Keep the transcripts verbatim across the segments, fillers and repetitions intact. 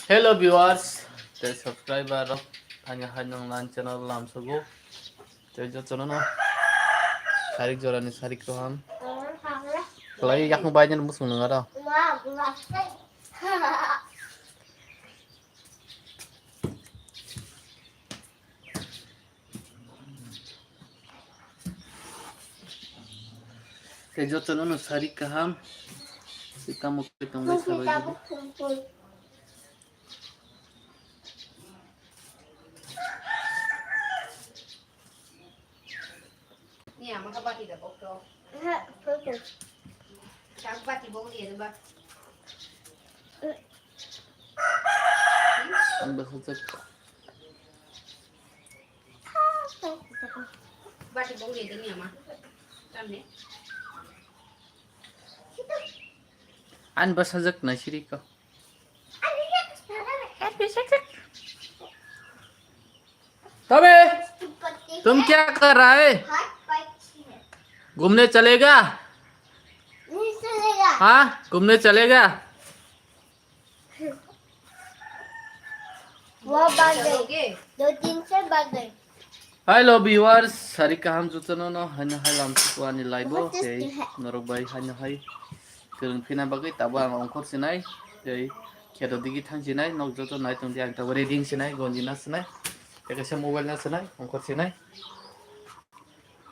Hello viewers, tei subscriber rok, ani hai nang lan channel lam sugo. Tei jotono no sarik jora ni sarik kaham. Kelai yakung bai jan musung nang aro. Tei jotono no sarik kaham. Tei tamo khe tongbai sabai di. Ni ama ka bati da bok to. Chak bati bok ni ba. Ang basa chak. Bati bok ni de ni ama. Tam ne. Ang basa chak na siri ko. तबे तुम क्या कर रहा है? घूमने चलेगा? हाँ, घूमने चलेगा? वो भाग गए। दो तीन से भाग गए। Hello viewers, sari kaham jotono no haino hai lam suku ani live o tei norok bai haino hai kwrwng phina bagwi tabo ang ongkhor sinai tei kheto digi thang sinai nok joto nai tongdi ang tabo reading sinai gonji na sinai tei kaisa mobile na sinai ongkhor sinai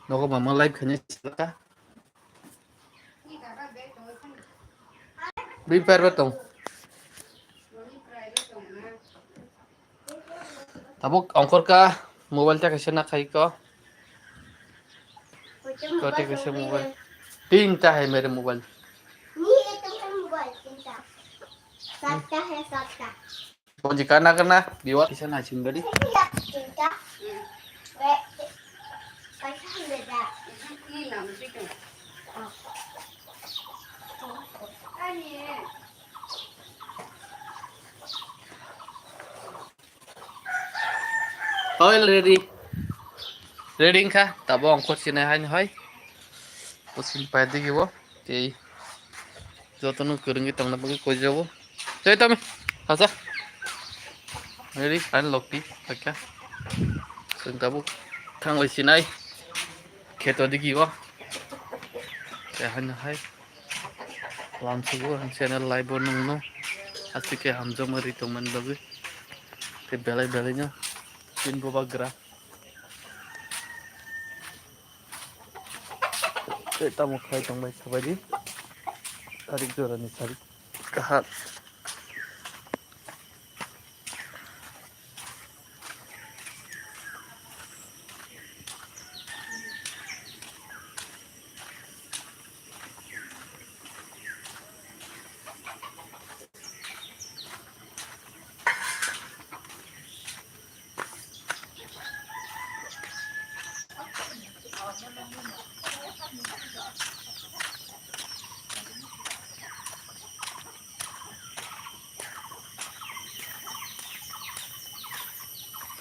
nogo mama live khainai silaka. Free Fire ba tong. Tabuk ongkhor ka mobile ta kaisa na khai ko. Ko ta kaisa mobile. Tinta hai mere mobile. Bonji kana kana biwa kisa na chim gadi. Oil ready. Ready wngkha. Tabo ongkhor sinai haino hai. Pusin pai digi bo. Tei jotono kwrwngwi tongna bagwi koijago. Tei tamo. Hacha. Ready, ang lokti. Hakya. Chwng tabuk thanglai sinai. Kheto digi o. Tei haino hai. Lam sugo ang channel live o nungno. Aswk khe hamjakma ri tongmani bagwi. Tei belai belai no. Tin bubagra. Tei tamo khlai tongbai sabaidi. Sarik jorani sarik kaham.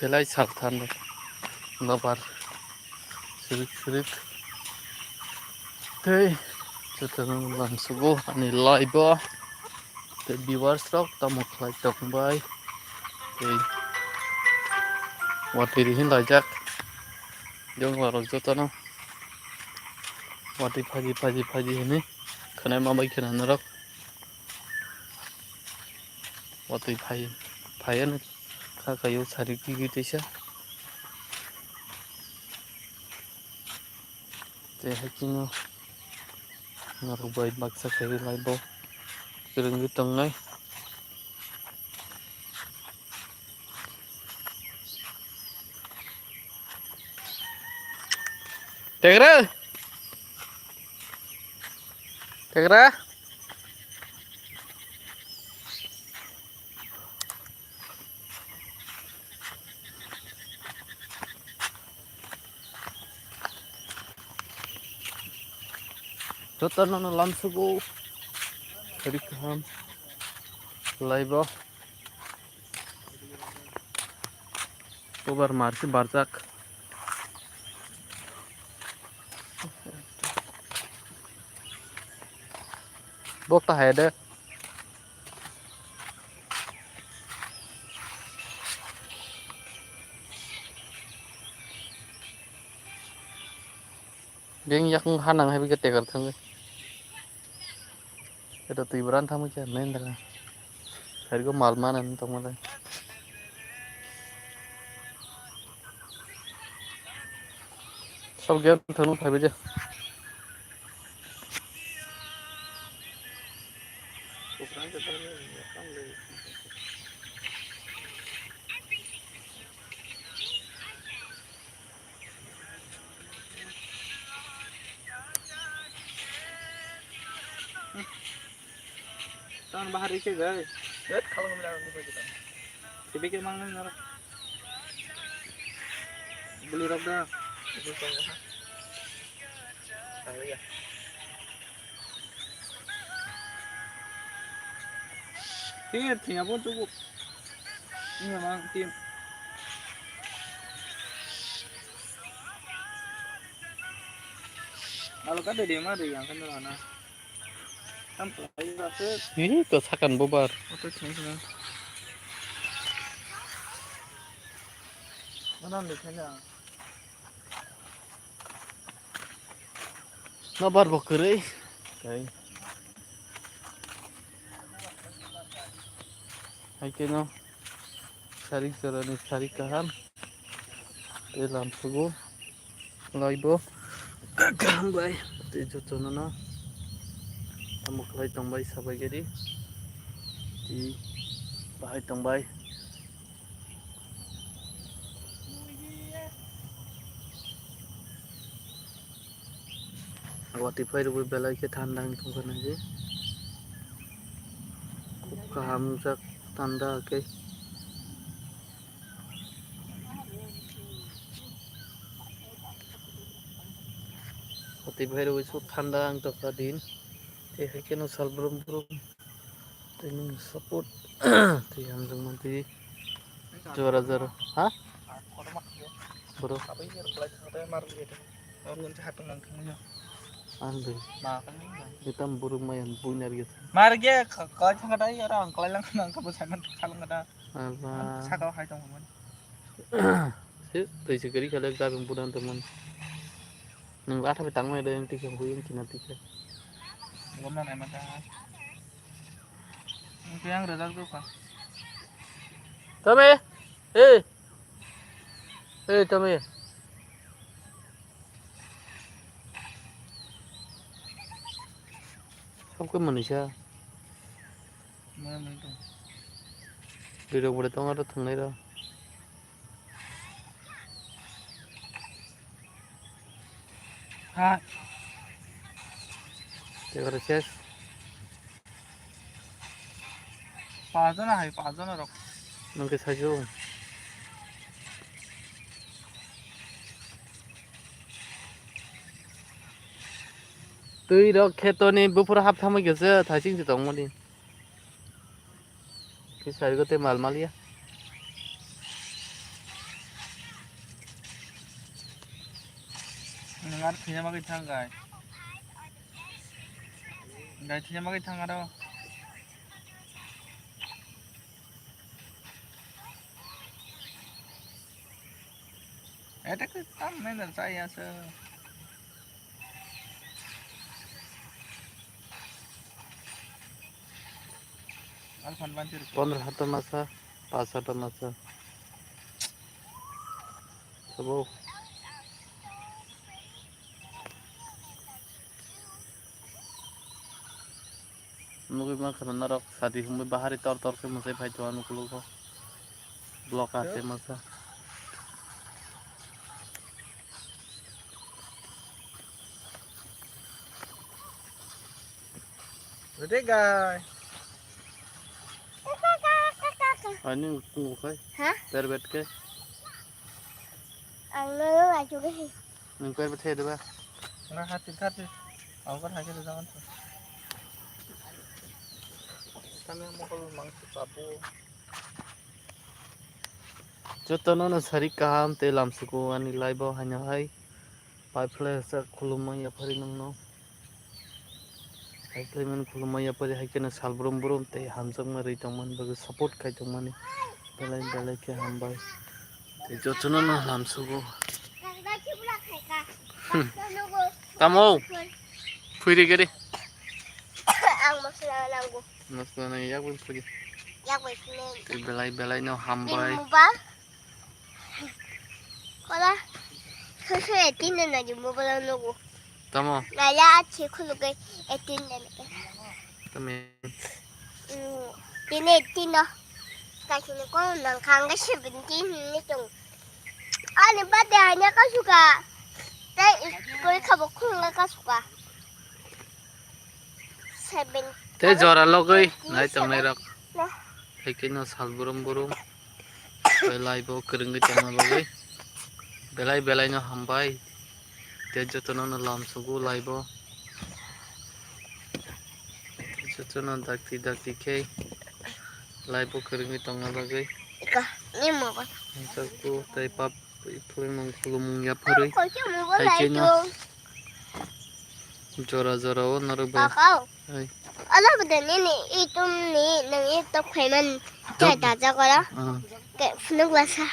Belai salthan lobar sirik sirik tei jotono lamsugo ani live o tei viewers rok tamo khlai tongbai tei watwi rihin laijak jongla rok jotono watwi phaji phaji phaji hinwi khwnai ma bai khwna norok. Watwi phai phaiya no kha kaio sari kigwi tisa. Tei hai khe no norok bai baksa kaiwi lai bo kwrwngwi tongnai. Tegra. Tegra. Jotono no lamsugo. Ri kaham. Laibo. Tobar marsi barjak. Bok ta hai de. Beng yakung hanang hai bikhe tekar thangwi. Eto twi bwrang thangwi khe nai ndra. Sarigo mal mana tongma lai. Sab game thangwi phaibai de. Tan bahar ike gai. Ret khalang mila nang bai kita. Tibi ke mang nang nara. Beli rok da. Beli rok da. Tang ya. Tin, tin apa tu? Ini memang tin. Kalau kata dia mah ada yang kenal mana? Tam pelai rasa. Ini to sakan bobar. Oto thengna. Mana ni thengna? Nobar bo kwrwi. Tei. Hai khe no sarik jorani sarik kaham. Tei lamsugo. Laibo. Kaham bai. Tei jotono no. Tamo khlai tongbai sabai gari. Tei bahai tongbai. Watwi phai rwui belai khe thanda wng tongkha nai di. Khub kaham wngjak thanda khe. Watwi phai rwui so thanda wng tongkha din. Tei hai kheno sal brum brum. Tei nini support tei hamjakma tei jora jora. Ha? Boro. Ang de. Itam buruk maya buinar gitu. Mar ge koi thang da yara ang klai lang nang ka bo sai man thang da. Aba. Saka hai tong man. Se tei se gari kale gabeng budan tong man. Nang latha be tang mai de yang tikhe hui yang kina tikhe. Gom na nai mata. Ang tuyang rajak do ka. Tame. Eh. Eh, tame. Sab ke manisa. Mana mana tu. Dui rok bole tongo to thangnai rok. Ha. Tei oro ses. Pajana hai, pajana rok. Nang khe sajo. Twi rok khetoni buphuru hap thamwi khe se thaising se tongmani. Kisa ego tei mal mal ya. Nang ar thwina bagwi thang gai. Gai thwina bagwi thang aro. Eta khe tam nai na chaya se. Alphan banchir. Pondro hata masa, pas hata masa. Sabo. Nugui mankha norok sadi hwnwi bahari tor tor khe mwsai phai tongo nukulugo. Block ase masa. Ready, guys. Ani nukung khai. Ha? Perbet ke. Ang lo lo ajo ke. Nung perbet hai deba. Nga hati hati. Ang kan hai ke jangan tu. Kami mokol mangsi papu. Jotono no sari kaham tei lamsuku ani live o haino hai. Pai phlai sa khulumma yapharwi nokno. Pai phlai mani khulumma yapharwi hai kheno sal brum brum tei hamjakma rwi tongmani bagwi support khai tongmani. Belai belai khe hambai. Tei jotono no lamsugo. Hmm. Tamo? Phuiri gari. Ang masla nango. Masla nang yak bai phuiri. Yak bai phuiri. Tei belai belai no hambai. Kola, soso eighteen na nagi mobile nugu. Tamo? Naya achi khulugai eighteen na nagi. Tamo? Mm, tini eighteen no. Kasi ni kono nang kanga seventeen ni tong. Ani bade hanya kasuka. Tai koi khabo khulunga kasuka. Seven. Tei jora logwi nai tongnai rok. Hai khe no sal burum burum. Belai bo kwrwngwi tongma bagwi. Belai belai no hambai. Tei jotono no lam sugo lai bo. Jotono dakti dakti khe lai bo kwrwngwi tongma bagwi. Ika, ni mo ba. Tei pap Phuimung khulumung yapharwi. Hai khe no jora jora o norok bai. Hai. Ala bwdani ni itum ni nang i tok khaiman. Chai da jagora. Ah. Ke phunuk lasa.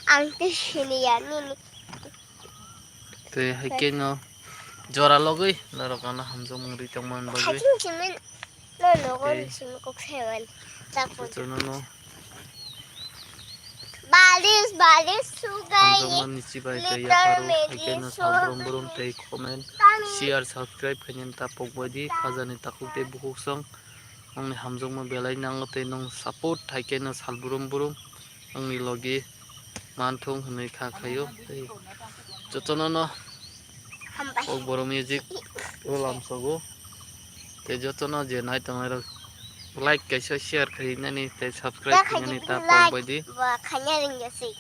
Ang te sini ya ni ni. Tei hai khe no jora logwi norok ano hamjakmung ri tongmani bagwi. Khaching chimin no nogo. Tei simi kok saiman. Chak bo. Jotono no. Balis, balis sugai. Hamjakmani chibai tei yapharo hai khe no sal brum brum tei comment, share, subscribe khainani ta pokbai di. Khajani takhuk tei bukhuk song. Nongni hamjakma belai nango tei nong support hai khe no sal brum brum. Nongni logi manthung hwnwi kha khaio. Tei jotono no Hambai. Kokborok music o lamsogo. Tei jotono je nai tongnai rok like kaisa share khainani tei subscribe khainani ta pokbai di. Bo khaina ringya se.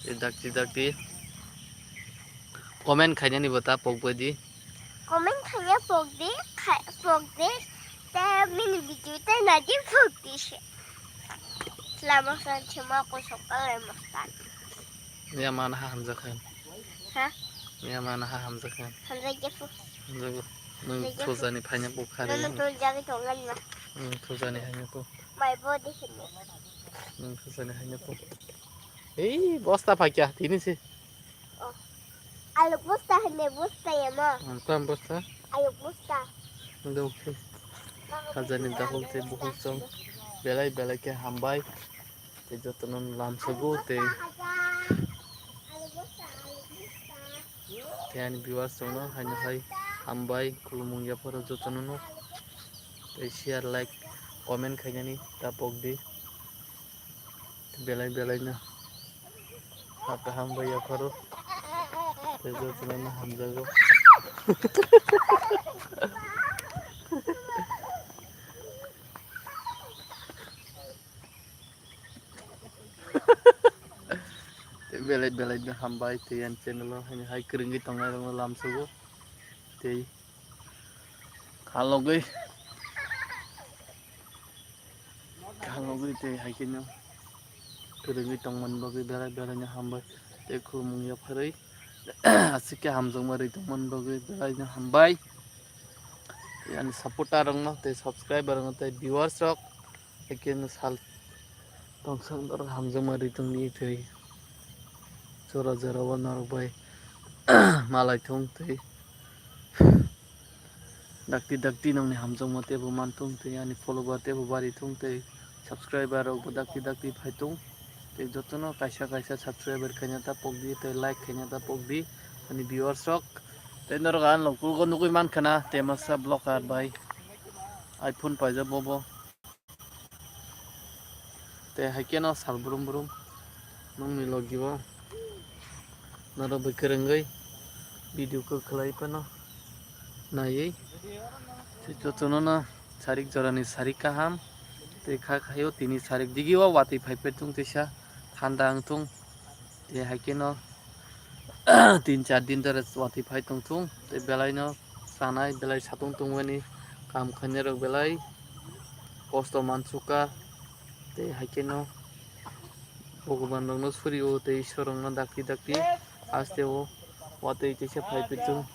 Tei dakti dakti comment khainani bo ta pokbai di. Comment khaina pokdi, khai-, pokdi. Tei mini video tei naidi pokdi se. Lama san chuma ko sokal lama san. Ni ama naha hamjakha. Ha? Ni ama naha hamjakha. Hamjakya pu. Hamjago. Nwng hamjakya pu. Thujani phaina pu khari. Nwng thujani tongan ma. Nwng thujani haina pu. My body hino. Nwng thujani haina pu. Ei, bosta phaikya, tini se. Oh. Alu bosta hino, bosta ya ma. Ang tam bosta. Alu bosta. Dong. Khajani dakhuk tei bukhuk song. Belai belai khe hambai. Tei jotono lamsogo tei, tei ani viewers rokno haino hai hambai, khulumung yapharo jotono no. Tei share, like, comment khainani ta pokdi. Belai belai no ha kaham bai yapharo. Tei jotono no hamjago. Tei belai belai no hambai tei ani channel o haino hai kwrwngwi tongnai rokno lamsogo tei khalogwi khalogwi tei hai kheno kwrwngwi tongmani bagwi belai belai no hambai tei khulumung yapharwi aswk khe hamjakma rwi tongmani bagwi belai no hambai. Tei ani supporter rokno tei subscriber rokno tei viewers rok. Haikhe no sal tongthok norok hamjakma ri tongdi tei jora jora o norok bai malai thung tei dakti dakti nongni hamjakma teibo man thung tei ani follower teibo bari thung tei subscriber rok bo dakti dakti phai thung tei jotono kaisa kaisa subscriber khaina ta pokdi tei like khaina ta pokdi ani viewers rok tei norok ang nokhugo nugwi mankha na tei masa vlogger bai iPhone paijak bobo. Tei haikhe no sal brum brum nongni logi o norok bai kwrwngwi video khe khlai phano naiwi tei jotono no sarik jorani sarik kaham tei kha khaio tini sarik digi o watwi phai phai thung teisa thanda wng thung. Tei haikhe no tin char din dore watwi phai tongthung tei belai no chanai belai satung tongmani kam khainai rok belai kosto mansukha tei haikhe no Bhogoban rokno surio tei Ishwar rokno dakti dakti haste o Watwi kaisa phai pichung.